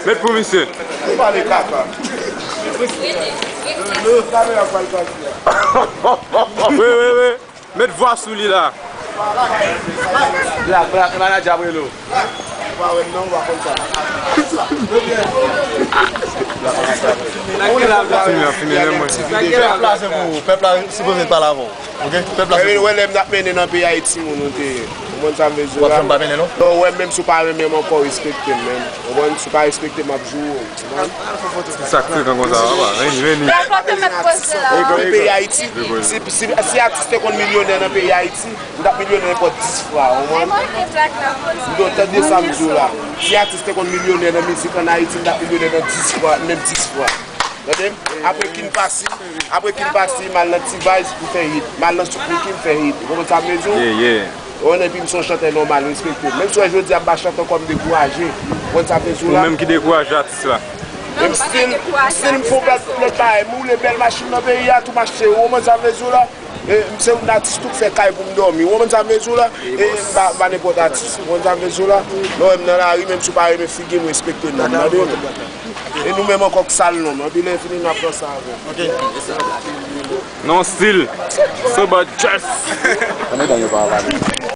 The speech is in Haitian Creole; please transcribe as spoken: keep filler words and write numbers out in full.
Met pou misye. Ou pale kaka. Kamera pral pase a. Wi, wi, wi. Met vwa sou li la. Black, black, manager Abrelo. Ou pa wè m non, ou pa konn sa. Fini la, fini la, mwen. Pèp la se pou ou. Pèp la sipoze pale avè w. Ok? Pèp la se pou ou. Wè lè m t ap mennen nan peyi Ayiti, moun ou te ye. Ou konprann sa m vle di w la? W ap janm pa mennen non? Non, ou wè m menm si w pa renmen m ankò, respekte m, menm. Ou konprann? Si w pa respekte m, m ap joure w. Ou konprann? Sa k frekan konsa, papa? Vini, vini. Nan peyi Ayiti, si, si, si atis te konn milyonè nan peyi Ayiti, m t ap milyonè nenpòt dis fwa, ou konprann? M do tande sa m di w la. Si atis te konn milyonè nan mizik ann Ayiti, m t ap milyonè nan dis fwa, menm dis fwa. Tande m? Apre King Passy, apre King Passy, m al nan T-Vice, m fè hit. M al nan Supreme King, m fè hit. Ou konprann sa m vle di w? Yeah, yeah. Ou konprann? Epi m se yon chantè nòmal, respekte. Menm si w wè jodi a m pa chante ankò, m dekouraje. Ou konprann sa m vle di w la? Ou menm ki dekouraje atis la. Men m still, still m fè yon bèl lòt bagay. M woule bèl machin nan peyi a, tou m achte yo. Ou konprann sa m vle di w la? E, m se yon atis tou k fè kay pou m dòmi. Ou konprann sa m vle di w la? E m pa, m pa nenpòt atis. Ou konprann sa m vle di w la? Lè w wè m nan lari, menm si w pa renmen figi m, respekte non m. Tande? E nou menm ankò k sal non m. Anpi lè fini, n ap pran sa avè m. Non stil. So bad just. Ann medan yo pa pale.